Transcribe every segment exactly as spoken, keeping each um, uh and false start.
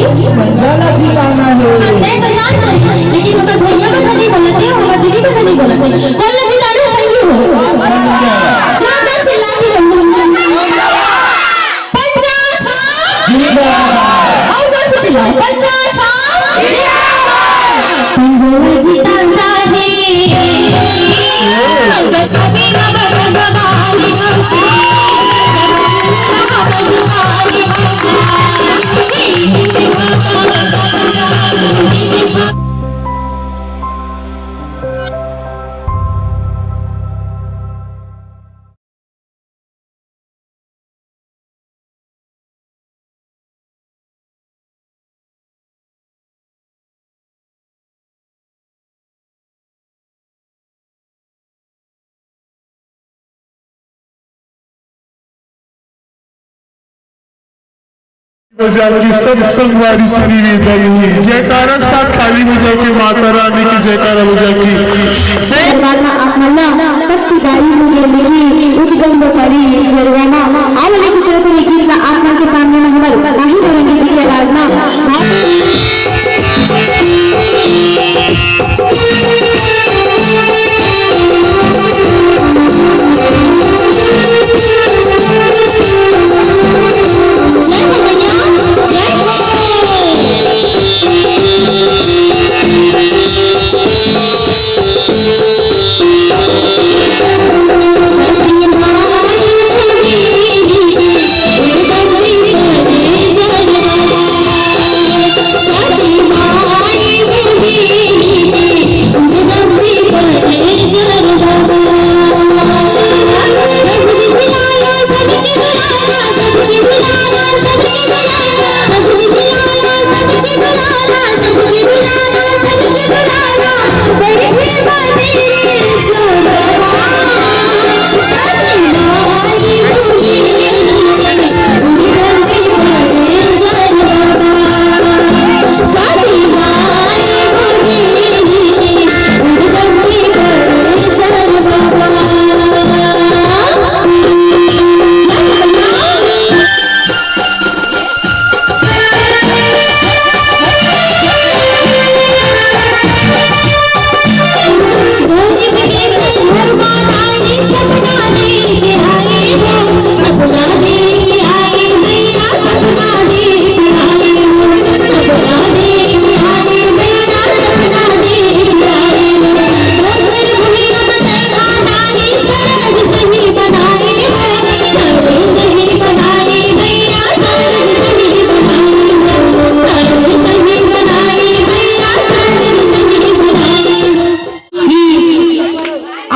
पंजा ला जिताना हे। तैं तो जानत हस, लेकिन हमर भैया बर तो नइ बोलत हे, हमर दीदी बर तो नइ बोलत हे। कोन ला जिताना हे संगी हो? जादा चिल्ला के बोल। पंजा छाप। जिंदाबाद। अउ जोर से चिल्लाओ। पंजा छाप। जिंदाबाद। पंजा ला जिताना हे। बजा के सब संगवारी से निवेदन हे, जयकारा के साथ ताली बजा के माता रानी की जयकारा बजा के। दरबार म आप मन ला शक्ति दाई मुंगेली की उद्गम बपारी जरवा म आवले की चलत हे गीत ला आप मन के सामने म हमर माही नौरंगी जी के आवाज म।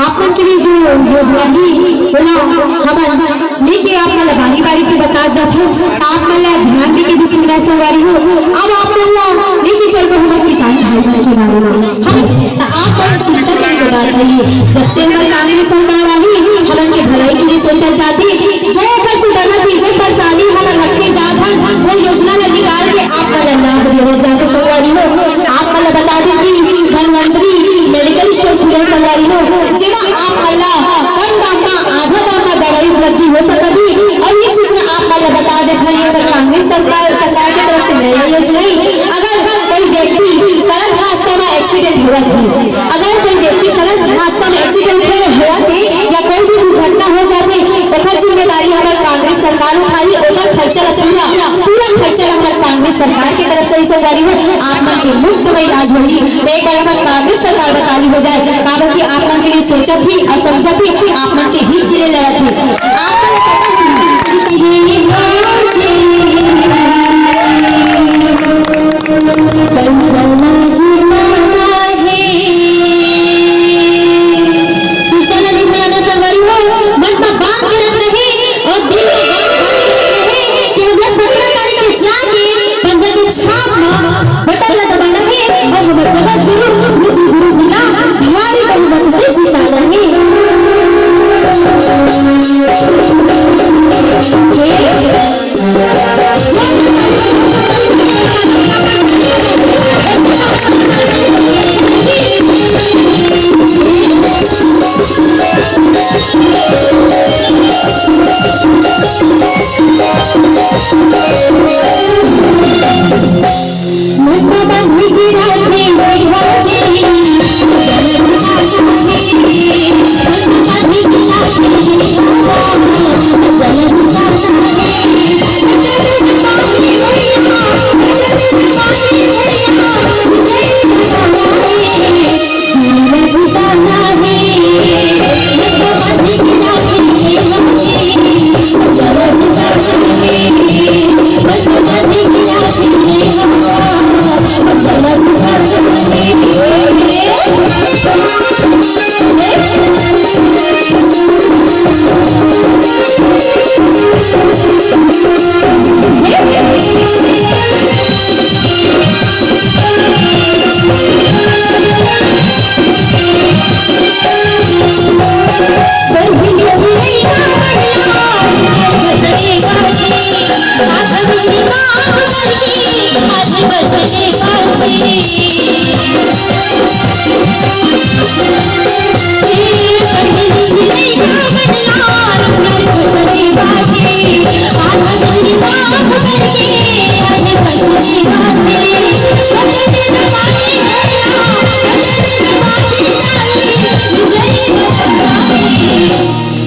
आप मन के लिए जो योजना हे, ओला हमन लेके आप मन ला बारी-बारी से बतात जाथन, त आप मन ला ध्यान देके भी सुनना हे संगवारी हो। अब आप मन ला लेके चलबो हमर किसान भाई मन के बारे म। हम, त आप मन चिंता करे के बात हे, जब से हमर कांग्रेस सरकार आही, हमन के भलाई के लिए सोचल जाथे। जो ओकर से बनत हे, जो परेशानी हमन रख के जात हन, वो योजना ला निकाल के आप मन ला लाभ देवत जाथे संगवारी हो। आप मन ला बता दें कि धनवंतरी मेडिकल स्टोर खुले संगवारी हो, जेमा आप मन ला कम दाम म, आधा दाम म दवाई उपलब्धि हो सकत हे। अउ एक सूचना आप मन ला बता देत हन, ये कांग्रेस सरकार, सरकार के तरफ से नया योजना हे। अगर कोई व्यक्ति सड़क हादसा म एक्सीडेंट होवत हे, अगर कोई व्यक्ति सड़क हादसा म एक्सीडेंट हो, होवत हे या कोई भी दुर्घटना हो जाथे, ओकर जिम्मेदारी हमर कांग्रेस सरकार उठाही, ओकर खर्चा ला पूरा, पूरा खर्चा ला हमर कांग्रेस सरकार के तरफ से ही संगवारी हो, आप मन के मुफ्त म इलाज होही। त एक बार हमर कांग्रेस सरकार बता ली हो जाए, काबर कि आप मन के लिए सोचत हे अउ समझत हे, आप मन के हित के लिए लड़त हे। आप मन पता हे कि संगवारी हो, मन म बात के रखना हे अउ दिल म बात के रखना हे कि हमला सतरा तारीख के जाके पंजा के छाप म बटन ला दबाना हे अउ हमर जगत गुरु मोती गुरु जी ला भारी बहुमत से जिताना हे।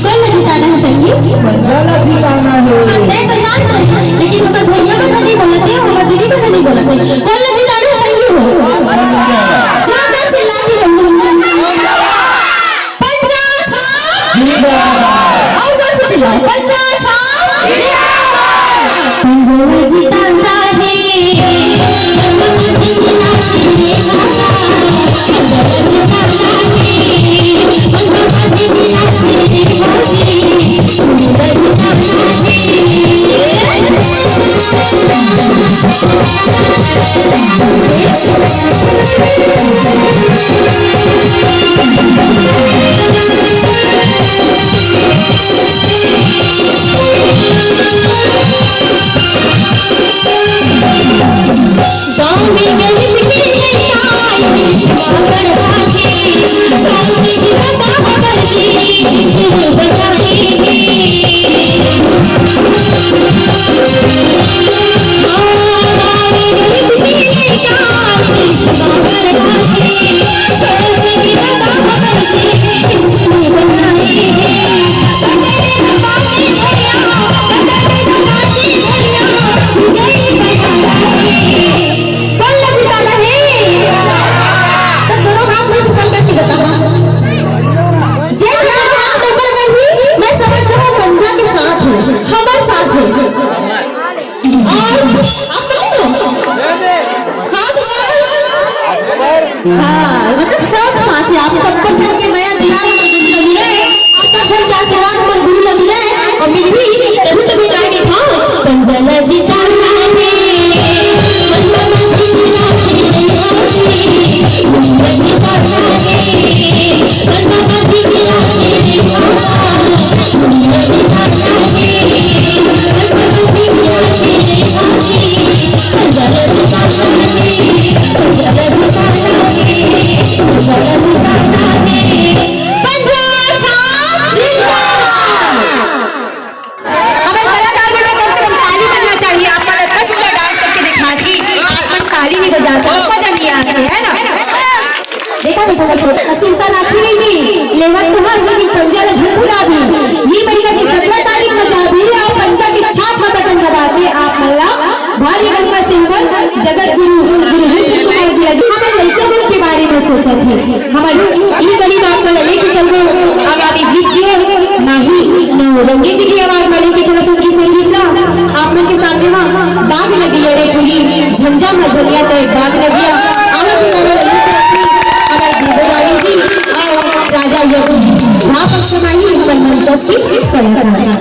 कौन ला जिताना है संगी? पंजा ला जिताना है। हाँ, तय तो जान है, लेकिन हमर भैया बहन नहीं बोलत है, हमर दीदी बहन नहीं बोलत है। कौन ला जिताना है संगी हो? ज्यादा चिल्ला के बोलो। पंजा छाप। जिंदाबाद। और जोर से चिल्लाओ। पंजा छाप। जिंदाबाद। पंजा ला जिताना है। कौन ला जिताना है? तो दोनों हाथ में से कौन व्यक्ति बताओ? जे दोनों हाथ में ऊपर कर भी, मैं समझ जाऊँ पंजा के साथ है, हमारे साथ है। और आप समझ लो। हाँ, तो हाँ, मतलब सब साथ है, आप सबको छन के मया दुलार हमर गुरु ला मिले, आप सब छन के आशीर्वाद हमर गुरु ला मिले, और फिर भी कभी कभी गाय के था, पंजा ला जिताना है, पंजा ला जिताना है, पंजा ला जिताना है, पंजा ला जिताना है। पंजा छाप जिंदाबाद। हमारे कलाकार मन ला कम से कम ताली बजना चाहिए। आप मन इतना सुंदर डांस करके दिखा जी, आप मन ताली नहीं बजाते, मजा नहीं आते, है ना? देखा तो समझ लो, चिंता राखी नहीं भी, लेवत तो हस, लेकिन पंजा ला झंडू ला भी। ये महीना की सत्रह तारीख में जा भी और पंजा की छाप में बटन दबा के आप मन ला भारी महिमा से हमर जगत गुरु, गुरु विप्र कुमार जी ला जी, हमर लइका मन के बारे में सोचत हे। हमर ई गरीब आप मन ला लेके चलबो, अब आप ये गीत दियो, माही नौरंगी जी की आवाज में लेके चलो संगी संगीत ला। आप मन के सामने मा बाग लगिया रे टूरी, झंझा मझनिया तय बाग लगिया। आवा जी, आवा जी, हमर देवरानी जी, आओ राजा यदु झा पक्ष माही, हमर मंचस्वी कलाकार।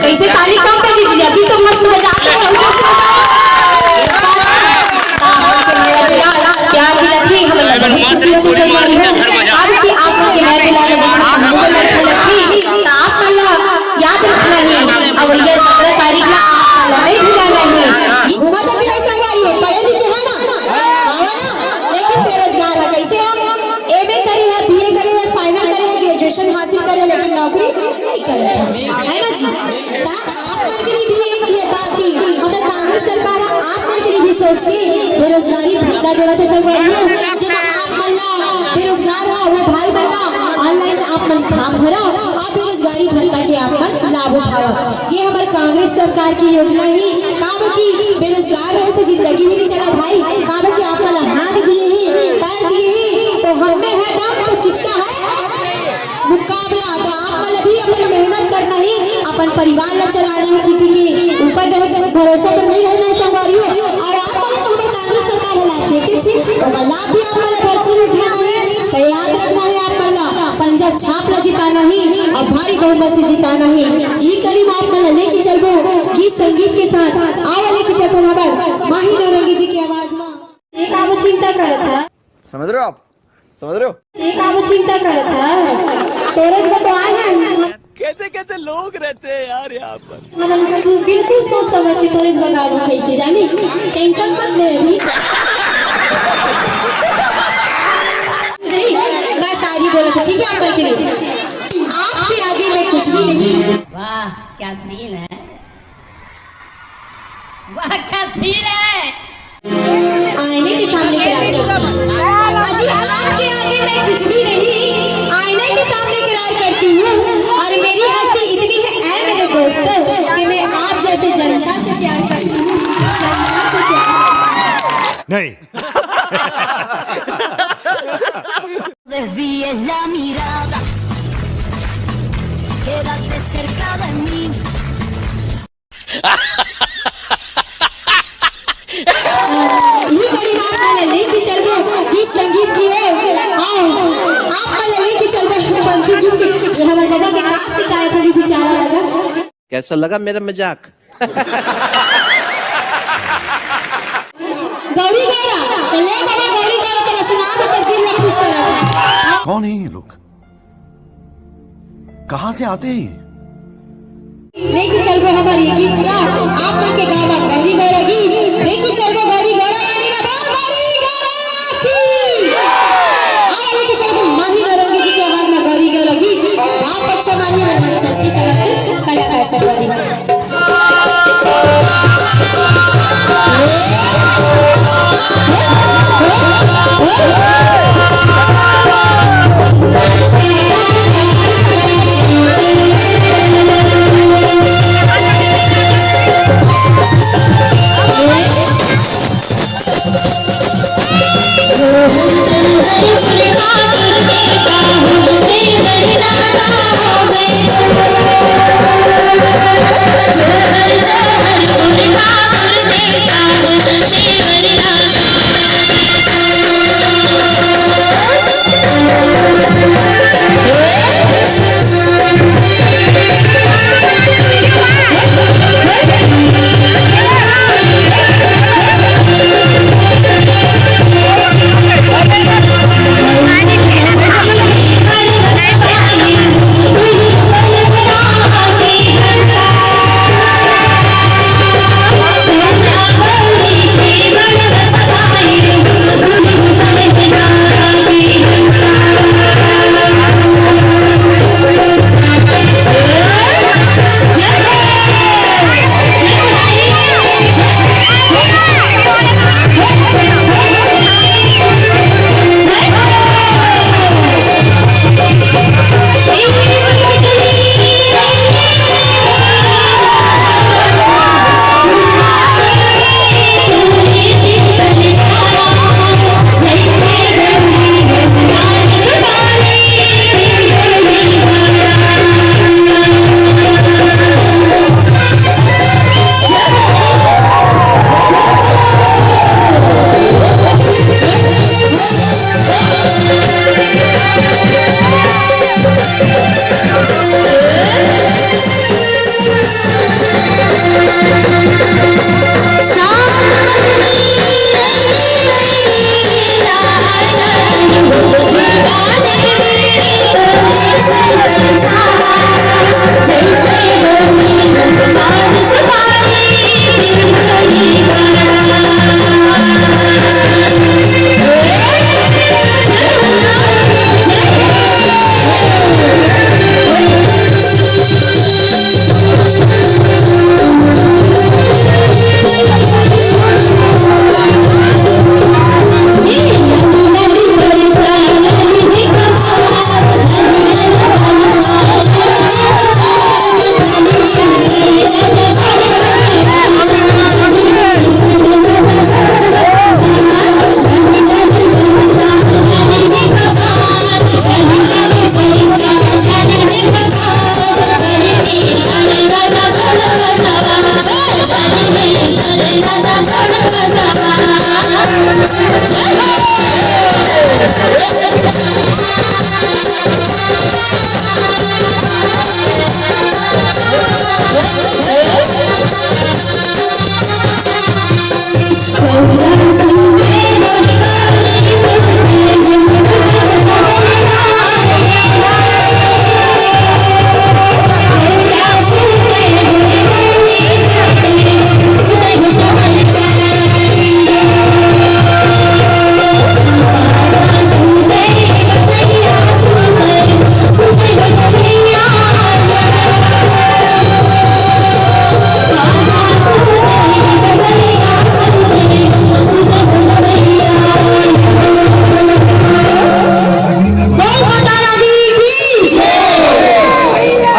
कैसे ताली कम बजी जी? अभी तो मस्त बजा के क्या खिला थी, हमें बहुत खुशी होती सही वाली है। अब कि आप लोग के मैं खिला के देखो, हमको बहुत अच्छा लगती। तो आप मतलब याद रखना है, अब ये सत्रह तारीख ला आप मतलब नहीं भूलना है। घूमा तो कि नहीं संगवारी हो, पढ़े लिखे है ना, आवा ना, लेकिन बेरोजगार है। कैसे हम एमए करे है, बीए करे है, फाइनल करे है, ग्रेजुएशन हासिल करे है, लेकिन नौकरी नहीं करे है, है ना जी? त आप मन के लिए भी एक ये बात थी, हमर कांग्रेस सरकार ह आप मन के लिए भी सोच के बेरोजगारी भत्ता देवत हे संगवारी हो। जेमा आप मन ला बेरोजगार हो, वो भाई मन ला ऑनलाइन आप मन फॉर्म भरा, आप बेरोजगारी भत्ता के आप मन लाभ उठावा। ये हमर कांग्रेस सरकार की योजना ही। काबर कि बेरोजगार रहे से जिंदगी भी नहीं चला भाई। काबर कि आप मन ला हाथ दिए ही, पैर दिए ही, तो हम में है दम तो किसका है मुकाबला? तो आप मन ला भी अपन मेहनत करना ही, अपन परिवार ला चलाना ही, किसी के ऊपर रह, भरोसा पर नहीं रहना है संगवारी हो। और आप मन ला तो हमर कांग्रेस सरकार ह लाभ देते छे, ओकर लाभ भी आप मन ला भरपूर उठाना है। तो याद रखना है आप मन ला, पंजा छाप ला जिताना ही, और भारी बहुमत से जिताना ही। ई कड़ी म आप मन ला लेके चलबो गीत संगीत के साथ। आवा लेके चलबो हमर माही नौरंगी जी के आवाज में। एक आगो चिंता करत हा। समझ रहे हो आप? समझ रहे हो? एक आगो चिंता करत हा। तोरे को तो आए हैं। कैसे कैसे लोग रहते हैं यार यहाँ पर। हमन तू बिल्कुल सोच समझ के तोरे बगावो कह के जानी। टेंशन मत ले अभी। नहीं, मैं सारी बोलत हूँ, ठीक है, आप करके नहीं। आपके आगे मैं कुछ भी नहीं। वाह, क्या सीन है। वाह, क्या सीन है। आईने के सामने करार करती हूँ। अजी, आपके आगे मैं कुछ भी नहीं, आईने के सामने करार करती हूँ। और मेरी हस्ती इतनी है, ऐ मेरे दोस्तों, कि मैं आप जैसे जनता से प्यार करती हूँ, जनता से प्यार करती हूँ। नहीं। Desvíes la mirada, quédate cerca de mí. यही बड़ी बात मैंने लेके चलबो गीत संगीत की ओर। आओ, आप मन लेके चलबो पंथी गीत के। ये हमर जगह के का शिकायत होगी बेचारा लगा। कैसा लगा मेरा मजाक? गौरी गौरा, तो ले बाबा गौरी गौरा तेरा सुना दो, तेरे दिल ला खुश करा दे। कौन है ये लोग? कहाँ से आते हैं ये? लेके चलबो हमर ये गीत ला, आप मन के गावा गौरी गौरा गीत। लेके चलबो गौरी गौरा रानी ला, बोल गौरी गौरा की। आओ लेके चलबो माही नौरंगी जी के आवाज में गौरी गौरा गीत। आप अच्छा मानिए, मैं मंच के समस्त कलाकार संगवारी।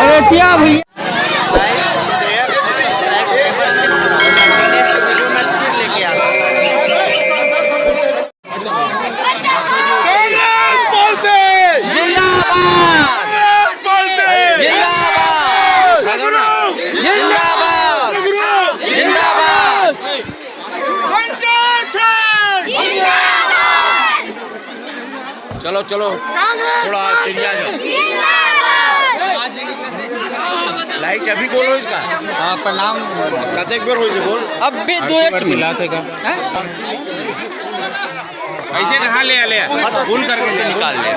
अरे क्या भैया। कांग्रेस बोलते! जिंदाबाद! कांग्रेस बोलते! जिंदाबाद! जिंदाबाद! जिंदाबाद! पंचायत है! चलो, चलो। कांग्रेस थोड़ा पार्टी चिल्ला जाओ। जिंदाबाद! लाइट अभी खोलो इसका। हाँ, प्रणाम। कतेक बेर होइसे बोल। अब भी दो एक मिनट। हैं? ऐसे कहाँ ले, ले? फूल करके से निकाल ले।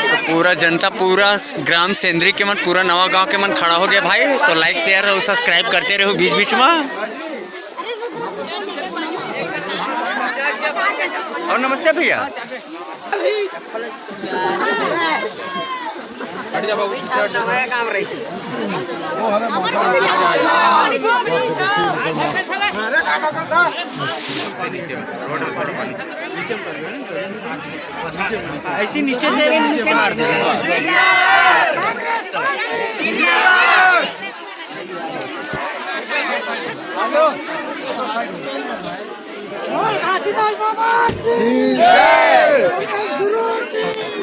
तो पूरा जनता, पूरा ग्राम सेंद्री के मन, पूरा नवा गांव के मन खड़ा हो गया भाई। तो लाइक, शेयर और सब्सक्राइब करते रहो बीच बीच में। और नमस्ते भैया। ऐसे नीचे से नीचे मार दे।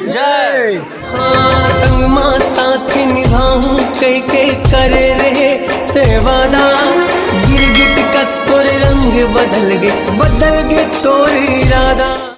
जय। हाँ, संग मा साथ निभाहूं, कई कई करे रहे ते वादा। गिरगिट कस तोर रंग बदल गे, बदल गे तोर इरादा।